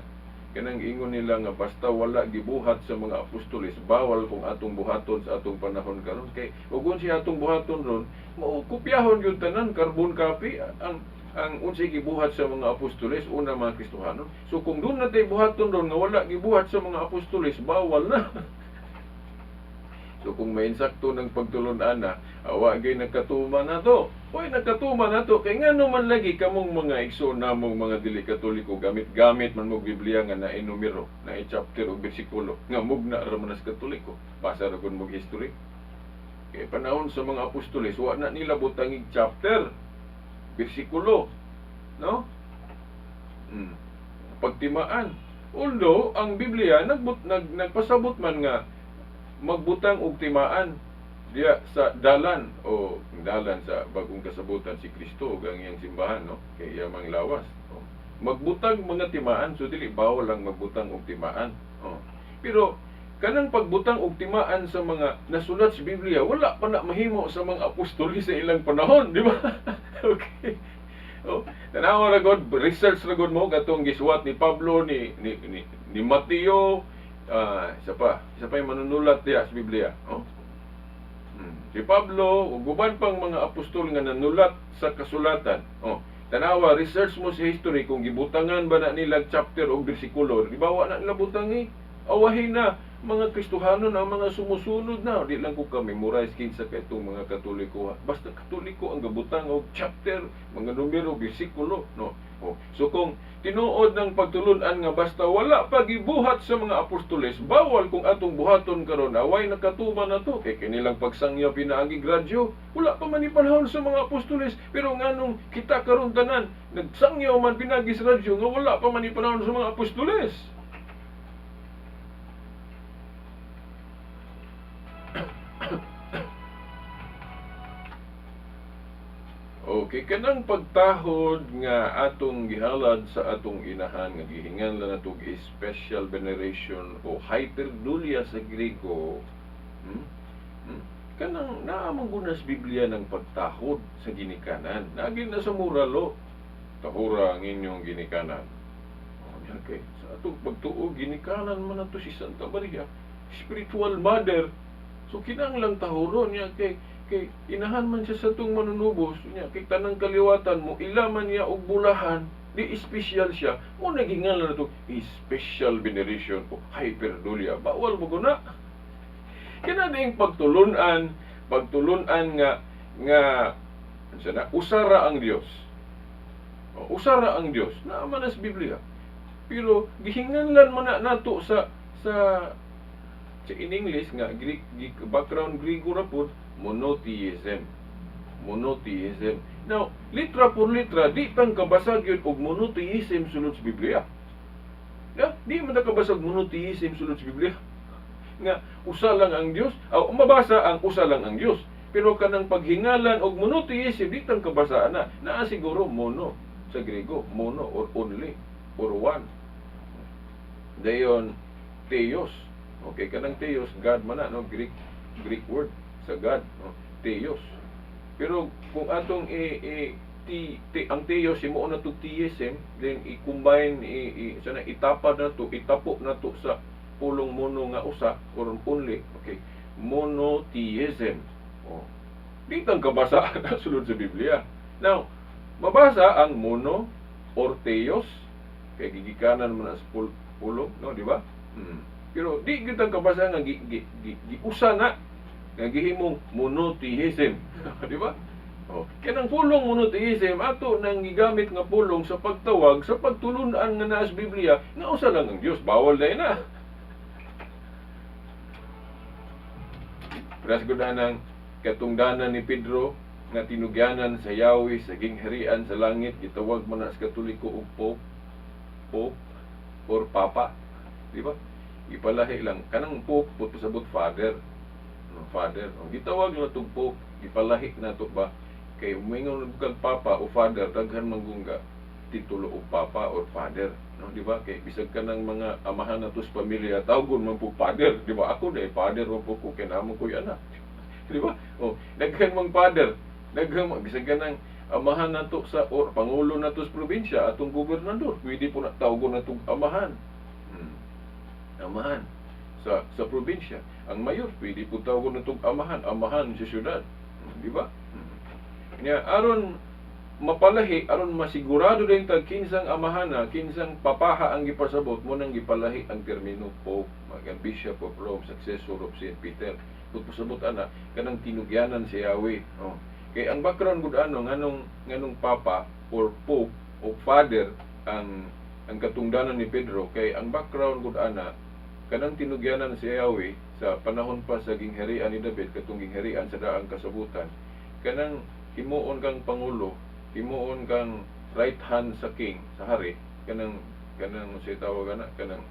S2: kanang ingon nila nga basta wala gibuhat sa mga apostoles, bawal kung atong buhaton sa atong panahon karon, kay ug siya atong buhaton ron, mao kopyahon gyud tanan, carbon copy ang unsay gibuhat sa mga apostoles, una mga Kristohanon. So kung doon natay buhaton ron nga wala gibuhat sa mga apostoles, bawal na. So kung may insakto ng pagtulun-an na, awa gay nagkatuma na to. Hoy, nagkatuma na to. Kay ngano man lagi kamong mga igsoon namong mga dili Katoliko, gamit-gamit man mo Biblia nga naay numero, naay chapter o bersikulo, nga mugna ra man sa Katoliko. Basa ra gud mo history. Kay panahon sa mga apostoles, wa na nila butangig chapter, bersikulo, no? Pagtimaan. Although ang Biblia nagpasabot man nga magbutang og timaan diya sa dalan, o dalan sa bagong kasabutan si Kristo ug ang iyang simbahan, no, kay iya mang lawas, oh. Magbutang mga timaan, so dili bawal lang magbutang og timaan, oh. Pero kanang pagbutang og timaan sa mga nasulat sa Biblia, wala pa na mahimo sa mga apostoli sa ilang panahon, di ba? Okay. Oh, tanawa ra god, research ra god mo katong gisuwat ni Pablo, ni Mateo, isa pa yung manunulat diya sa Biblia, oh. Si Pablo ug uban pang mga apostol nga nanulat sa kasulatan. Oh, tanawa, research mo sa history kung gibutangan ba na nila chapter o bersikulo. Di ba wa na nila butangi? Awahin na mga Kristohanon ang mga sumusunod na. Di lang ko ka memorize kinsa kay itong mga Katoliko, ha. Basta Katoliko ang gabutang og chapter, mga numero, bersikulo, no? Oh. So kung tinuod ng pagtulun-an nga basta wala pa gibuhat sa mga apostoles, bawal kung atong buhaton karon, away nakatuma na to. Kay kinilang pagsangya pinaagi radyo, wala pa man ni panahon sa mga apostoles, pero nganong kita karon tanan nagsangyaw man pinagi sa radyo nga wala pa man ni panahon sa mga apostoles? Okay, kanang pagtahod nga atong gihalad sa atong inahan nga gihingan lang nato special veneration o hyperdulia sa Grego. Kanang naa man gud na sa Biblia ng pagtahod sa ginikanan. Nagi na sa moralo. Tahura ang inyong ginikanan. Oh, okay. Sa atong pagtuo, ginikanan man nato si Santa Maria, spiritual mother. So kinahanglang tahuron niya kay inahan man siya sa atong manunubos niya, kay tanang kaliwatan mo ilaman niya og bulahan, di espesyal siya mo nagingalan na to special veneration o hyperdulia. Bawal mo guna kina ding pagtulun-an nga nga unsa na, usara ang Dios. O, usara ang Dios naa man na sa Biblia, pero gihinganlan man na nato sa in English nga Greek, background Griego ra pud, monotheism. Monotheism. Now, litra por litra, di tang kabasag yun og monotheism sulod sa Biblia. Ya, di man ta kabasag monotheism sulod sa Biblia. Nga usa lang ang Dios, aw mabasa ang usa lang ang Dios. Pero kanang paghingalan og monotheism, di tang kabasaan na. Naa siguro mono sa Griego, mono or only or one. Dayon theos. Okay, kanang theos, God man na, no? Greek word sa God, no? Theos. Pero kung atong i, i ti, ti, ang theos imo na to theism, then i-combine, i, i sana itapad na to, itapo na to sa pulong mono nga usa or only, okay? Monotheism. Oh. Di tang kabasa na sulod sa Biblia. Now, mabasa ang mono or theos kay gigikanan man na sa pulong, no, di ba? Pero di gyud ang kabasa nga gi, gi, gi, giusa na nga gihimong monotheism, di ba? Oh, kanang pulong monotheism ato nang gigamit nga pulong sa pagtawag sa pagtulun-an nga naa sa Biblia nga usa lang ang Dios, bawal dai na. Pras gud ang katungdanan ni Pedro nga tinugyanan sa Yahweh sa gingharian sa langit, gitawag man na sa Katoliko og Pope or Papa, di ba? Ipalahi lang kanang Pope pud pasabot father, no, father. O, gitawag na tug Pope, gipalahi na to ba, kay umingon kag Papa o Father, daghan manggungga titulo og Papa or Father, no, di ba? Kay bisag kanang mga amahan nato sa pamilya, tawgon man pug Father, di ba? Ako dai father man pud ko kay namo koy anak, di ba? Oh, daghan mang father, daghan bisag kanang Amahan nato sa or pangulo nato sa probinsya, atong gobernador, pwede po na tawgon natong amahan. Amahan sa probinsya. Ang mayor pwede po tawgon natong amahan, amahan sa syudad. Di ba? Nya aron mapalahi, aron masigurado din tag kinsang amahana, kinsang papaha ang gipasabot mo nang gipalahi ang termino Pope, mga Bishop of Rome, successor of Saint Peter. Kung pasabot ana kanang tinugyanan si Yahweh. Oh. Kay ang background gud ano nganong papa or pope o father ang katungdanan ni Pedro, kay ang background gud ana kanang tinugyanan si Yahweh sa panahon pa sa gingharian ni David, katong gingharian sa daang kasabutan, kanang himuon kang pangulo, himuon kang right hand sa king, sa hari, kanang kanang unsay tawag ana, kanang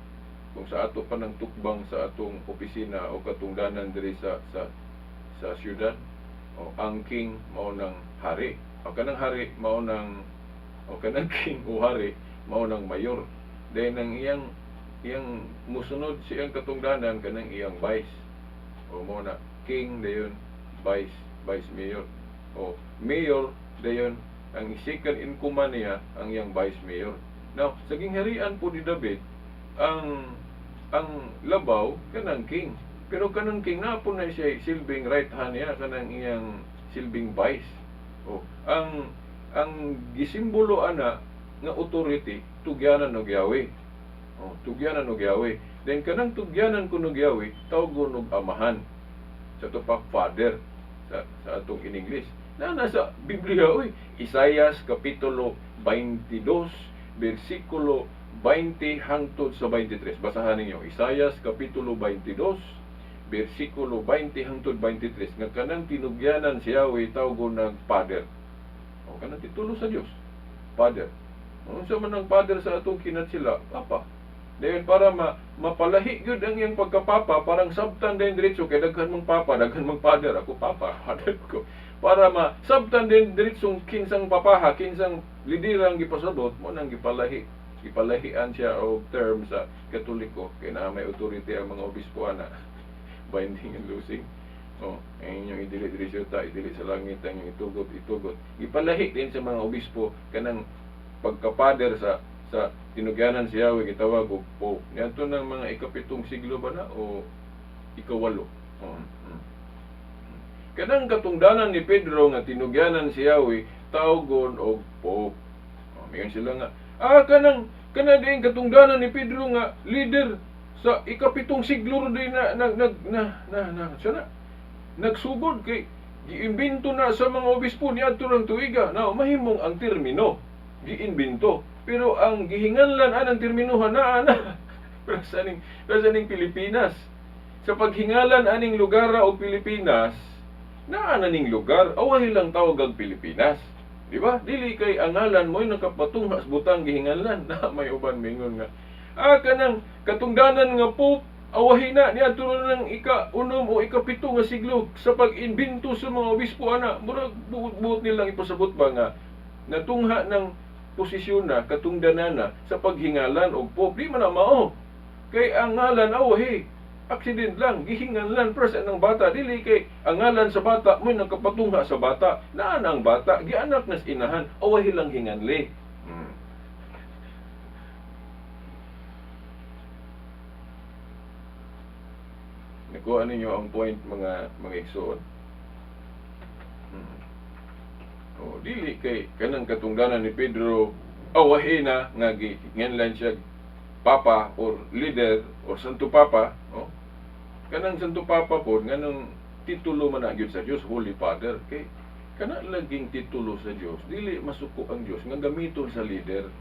S2: kung sa ato pa ng tukbang sa atong opisina o katungdanan diri sa syudad, o ang king mao nang hari, o kanang hari mao nang, o kanang king o hari mao nang mayor. Then ang iyang musunod siyang katungdanan kanang iyang vice, o mao na king, dayon vice mayor, o mayor, dayon ang second in command niya ang iyang vice mayor. Now sa gingharian po ni David, ang labaw kanang king, pero kanang king na po na siya silbing right hand niya, kanang iyang silbing vice. O ang gisimbolo ana nga authority, tugyanan og Yahweh. O tugyanan og Yahweh. Then kanang tugyanan kuno og Yahweh tawgon og amahan, sa to pa father sa atong in English na nasa Biblia oy, Isaias kapitulo 22 bersikulo 20 hangtod sa 23. Basahan ninyo Isaias kapitulo 22 bersikulo 20 hangtod 23 nga kanang tinugyanan si Yahweh tawgon ng Father. O kanang titulo sa Dios, Father. Unsa man ang father sa atong kinatsila? Papa. Dayon para mapalahi gyud ang iyang pagkapapa, parang sabtan din diretso kay daghan mong papa, daghan mong father, ako papa, father ko. Para masabtan din diretsong kinsang papaha, kinsang liderang gipasabot, mo nang gipalahi. Gipalahian siya og term sa Katoliko kay naa may authority ang mga obispo ana. Binding and loosing. Oh, ang inyong idili diri sa yuta, idili sa langit, ang inyong itugot, itugot. Gipalahi din sa mga obispo kanang pagka-father sa tinugyanan si Yahweh gitawag og Pope. Niadto ng mga 7 siglo ba na o 8. Oh. Kanang katungdanan ni Pedro nga tinugyanan si Yahweh tawgon og Pope. Oh, mayon sila nga kanang kana din katungdanan ni Pedro nga leader sa 7 siglo din na nag nag na na, na, na, nagsugod kay giimbento na sa mga obispo niadto rang tuiga. Now mahimong ang termino giimbento, pero ang gihinganlan anang terminuhan naa na para sa ning Pilipinas. Sa paghingalan aning lugar o Pilipinas, naa na ning lugar, awahi lang tawag ang Pilipinas. Di ba? Dili kay ang ngalan mo'y nakapatungha sa butang gihinganlan. Na may uban mingon nga kanang katungdanan nga Pope awahi na niadto na ng 6 o 7 nga siglo sa pag-imbento sa mga obispo ana. Murag buot-buot nilang ipasabot ba nga natungha ng posisyon na katungdanana sa paghingalan og Pope. Di man na mao. Kay ang ngalan awahi accident lang, gihinganlan pero sa ng bata. Dili kay ang ngalan sa bata mo'y nagkapatungha sa bata. Naa na ang bata, gianak nas inahan, awahi lang hinganli. Nakuha ninyo ang point mga igsoon. O, dili kay kanang katungdanan ni Pedro awahi na nga gihinganlan siya papa or leader or Santo Papa, oh. Kanang Santo Papa po, nganong titulo man na gyud sa Dios, Holy Father, kay kana laging titulo sa Dios, dili masuko ang Dios nga gamiton sa leader.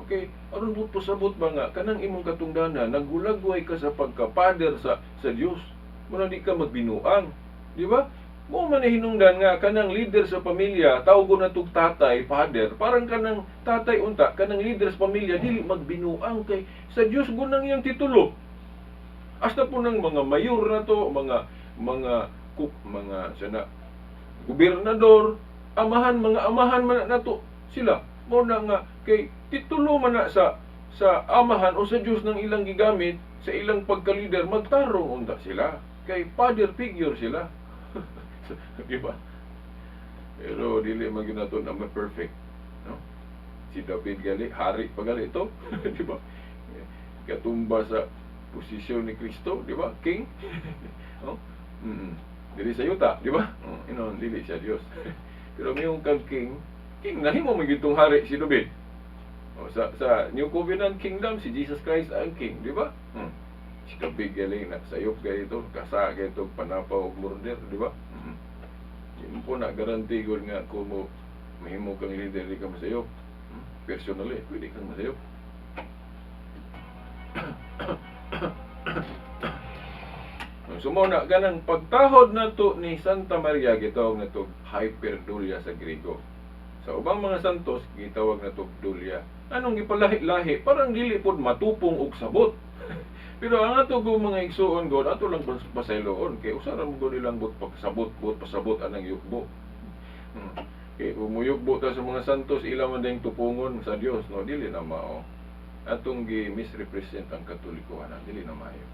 S2: Okay, aron mo pasabot ba nga kanang imong katungdanan naghulagway ka sa pagka-father sa Dios, muna di ka magbinuang, di ba? Mo man hinungdan nga kanang leader sa pamilya tawgon na tug tatay, father, parang kanang tatay unta, kanang leader sa pamilya dili magbinuang kay sa Dios gunang iyang titulo. Hasta po ng mga mayor na to, mga cook, mga sana gobernador, amahan, mga amahan man nato sila. Mo na nga kay titulo man na sa amahan o sa Dios ng ilang gigamit sa ilang pagka-leader, magtarong unta sila kay father figure sila. Di ba? Pero dili man gyud nato na perfect, no? Si David gali, hari pa gali ito, di ba? Katumba sa posisyon ni Kristo, di ba? King. No? Dili sa yuta, di ba? Oh, inon, dili siya Dios. Pero mayong kag king, king nahimo man gyud tong hari si David. Oh, sa New Covenant Kingdom, si Jesus Christ ang king, di ba? Si David gali na sayop gali ito, kasa gali ito, panapaw og murder, di ba? Di mo po na garanti gud nga kung mo mahimo kang leader, di ka masayop. Personally, pwede kang masayop. So mo na ganang pagtahod nato ni Santa Maria, gitawag nato hyperdulia sa Griego. Sa ubang mga santos gitawag nato dulia. Anong gipalahi-lahi, parang dili pod matupong og sabot. Pero ang ato go mga igsuon god, ato lang pasayloon kay usa ra man gud ilang but pagsabot, but pasabot anang yukbo. Kay kung muyukbo ta sa mga santos, ila man dayong tupungon sa Dios, no, dili na mao. Atong gi misrepresent ang Katolikohan, dili na maayo.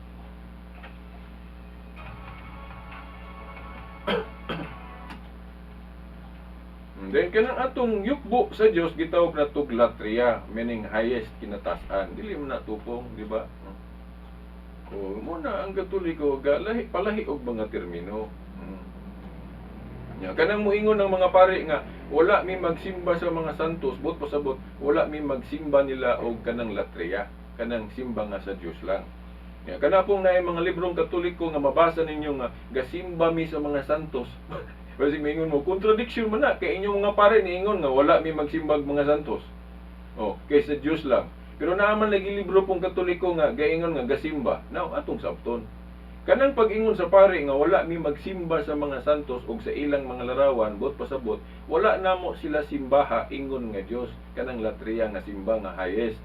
S2: Then kanang atong yukbo sa Dios gitawag na tug latria, meaning highest, kinatasan. Dili man na tupong, di ba? O mo na ang Katoliko galahi palahi og mga termino. Nya kanang moingon ng mga pare nga wala mi magsimba sa mga santos, but pasabot wala mi magsimba nila og kanang latria, kanang simba nga sa Dios lang. Nya kana pong naay mga librong Katoliko nga mabasa ninyo nga gasimba mi sa mga santos. Kasi maingon mo, contradiction man na kay inyong mga pare niingon nga wala mi magsimbag mga santos. Oh, kay sa Dios lang. Pero naa man lagi libro pong Katoliko nga gaingon nga gasimba. Now atong sabton. Kanang pag-ingon sa pare nga wala mi magsimba sa mga santos og sa ilang mga larawan, bot pasabot, wala namo sila simbaha ingon nga Dios, kanang latria nga simba nga highest.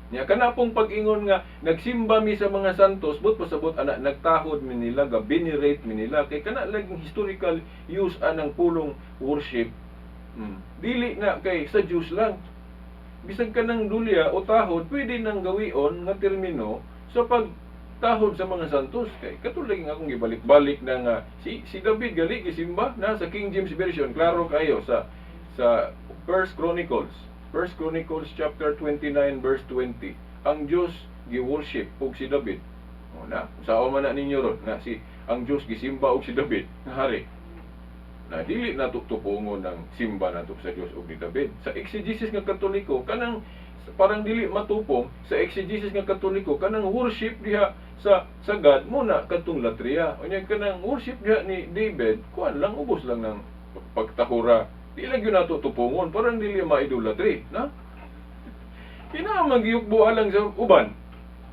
S2: Nya kana pong pag-ingon nga nagsimba mi sa mga santos, bot pasabot ana nagtahod mi nila, ga venerate mi nila, kay kana laging historical use anang pulong worship. Dili na kay sa Dios lang. Bisan kanang dulya o tahod pwede nang gawion nga termino sa pagtahod sa mga santos, kay katulad nga akong gibalik-balik na nga si David gali gisimba na sa King James Version, klaro kayo sa First Chronicles. First Chronicles chapter 29 verse 20. Ang Dios gi-worship og si David. O na, sao man na ninyo ron na si ang Dios gisimba og si David nga hari. Na dili na tupungon ng simba nato sa Dios og ni David. Sa exegesis nga Katoliko kanang parang dili matupong sa exegesis nga Katoliko kanang worship diha sa God mo na kadtong latria. Unya kanang worship diha ni David, kuan lang, ubos lang ng pagtahura. Di lang yun nato tupungon, parang dili ma-idolatry, na? Kinamagyukbo lang sa uban.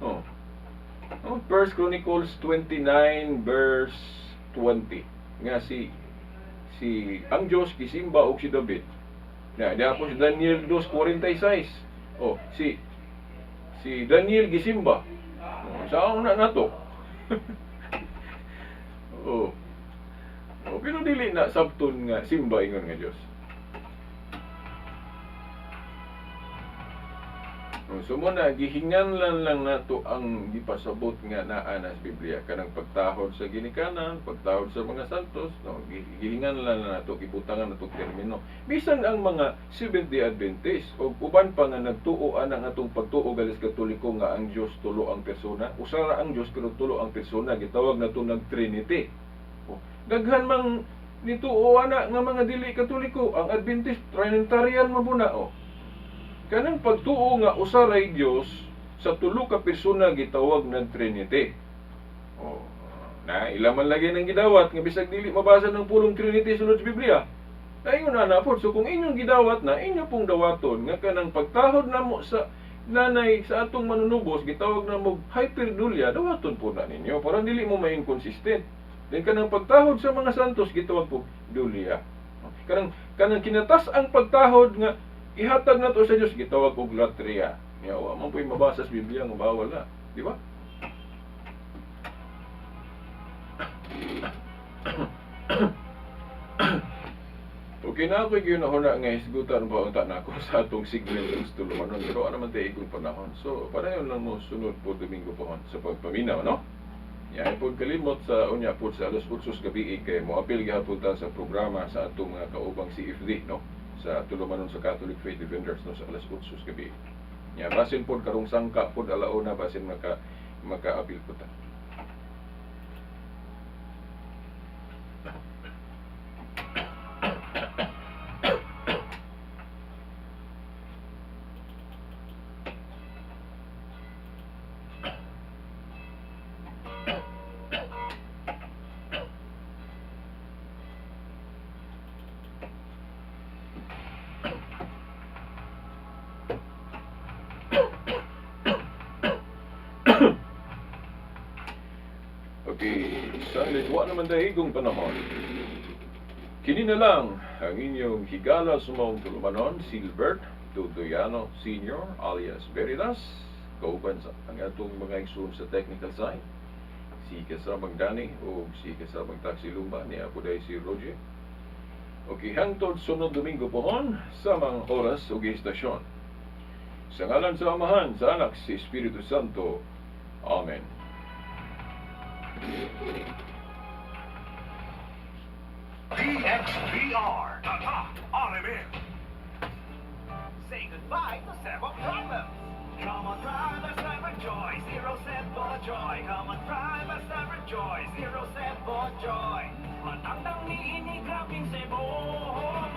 S2: Oh. Oh, First Chronicles 29 verse 20. Nga si ang Dios gisimba og si David. Na diha si Daniel 2:46. Oh, si Daniel gisimba. Oh, saan na nato? Oh. Oh, pero dili na sabton nga simba ingon nga Dios. Oh, so mo na gihinganlan lang nato ang gipasabot nga naa na sa Biblia, kanang pagtahod sa ginikanan, pagtahod sa mga santos, no, gihinganlan lang nato, gibutangan nato termino. Bisan ang mga Seventh-day Adventist o uban pa nga nagtuo anang atong pagtuo galis Katoliko nga ang Dios tulo ang persona, usa ra ang Dios pero tulo ang persona, gitawag nato nag Trinity. Oh, daghan mang nituo ana nga mga dili Katoliko, ang Adventist Trinitarian mabuna, oh. Kanang pagtuo nga usa ray Dios sa tulo ka persona gitawag nag Trinity. Oh, na ila man lagi nang gidawat nga bisag dili mabasa ng pulong Trinity sulod sa Biblia. Dayon na na pod. So kung inyong gidawat na, inyo pong dawaton nga kanang pagtahod namo sa nanay sa atong manunubos gitawag na mo hyperdulia, dawaton po na ninyo para dili mo ma-inconsistent. Then kanang pagtahod sa mga santos gitawag po dulia. Kanang kinatas ang pagtahod nga ihatag nato sa Dios gitawag og latria. Nya wa man po'y mabasa sa Biblia nga bawal na, di ba? Okay na ako'y gihunahuna nga hisgutan pa unta na ako sa atong segment ng tulumanon, pero ano man tayo igong panahon. So, padayon lang mo sunod po Domingo pohon sa pagpaminaw, no? Ya pod kalimot sa unya pod sa alas 8 sa gabi kay moapil gihapon ta sa programa sa atong mga kaubang CFD, no, sa tulumanon sa Catholic Faith Defenders, no, sa alas 8 sa gabi. Ya basin pod karong sangka pod alauna, basin makaapil po ta. Okay, sa wa naman dahigong panahon. Kini na lang ang inyong higala sumong tulumanon, Silbert Dudoyano Sr. alias Veritas, kauban sa ang atong mga igsoon sa technical side, si kasamang Danny o si kasamang Taxi Lumba, ni Apo day si Roger. Okay, hangtod sunod Domingo pohon, samang oras ug istasyon. Sa ngalan sa Amahan, sa Anak, sa Espiritu Santo. Amen.
S1: DXDR. Tatak RMN.
S3: Say goodbye to several problems. Come on, drive us never joy, zero for joy. Come on, drive us never joy, zero for joy. Matandang niini grabing sebo.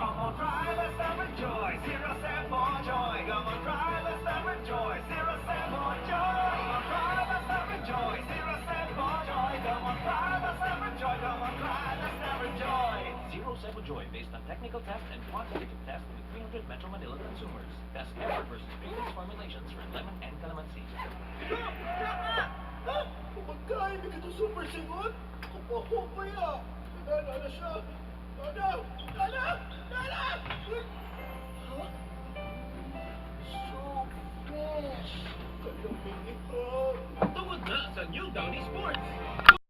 S3: Come on, drive us never joy, zero for joy. Come on, drive us never joy, zero for joy. Come on, drive us never joy, zero for joy. Come on, drive us never joy. Come on, drive us never joy. Zero Sebo Joy based on technical test and quantitative test with 300 Metro Manila consumers. Best ever versus previous formulations for lemon and calamansi.
S5: Pagkain na kita super singot? Kupahupay ah! Nana na siya! Nana! Nana! Nana! Huh? So fresh! Kalamig ito!
S3: Tungod na sa New Downy Sports.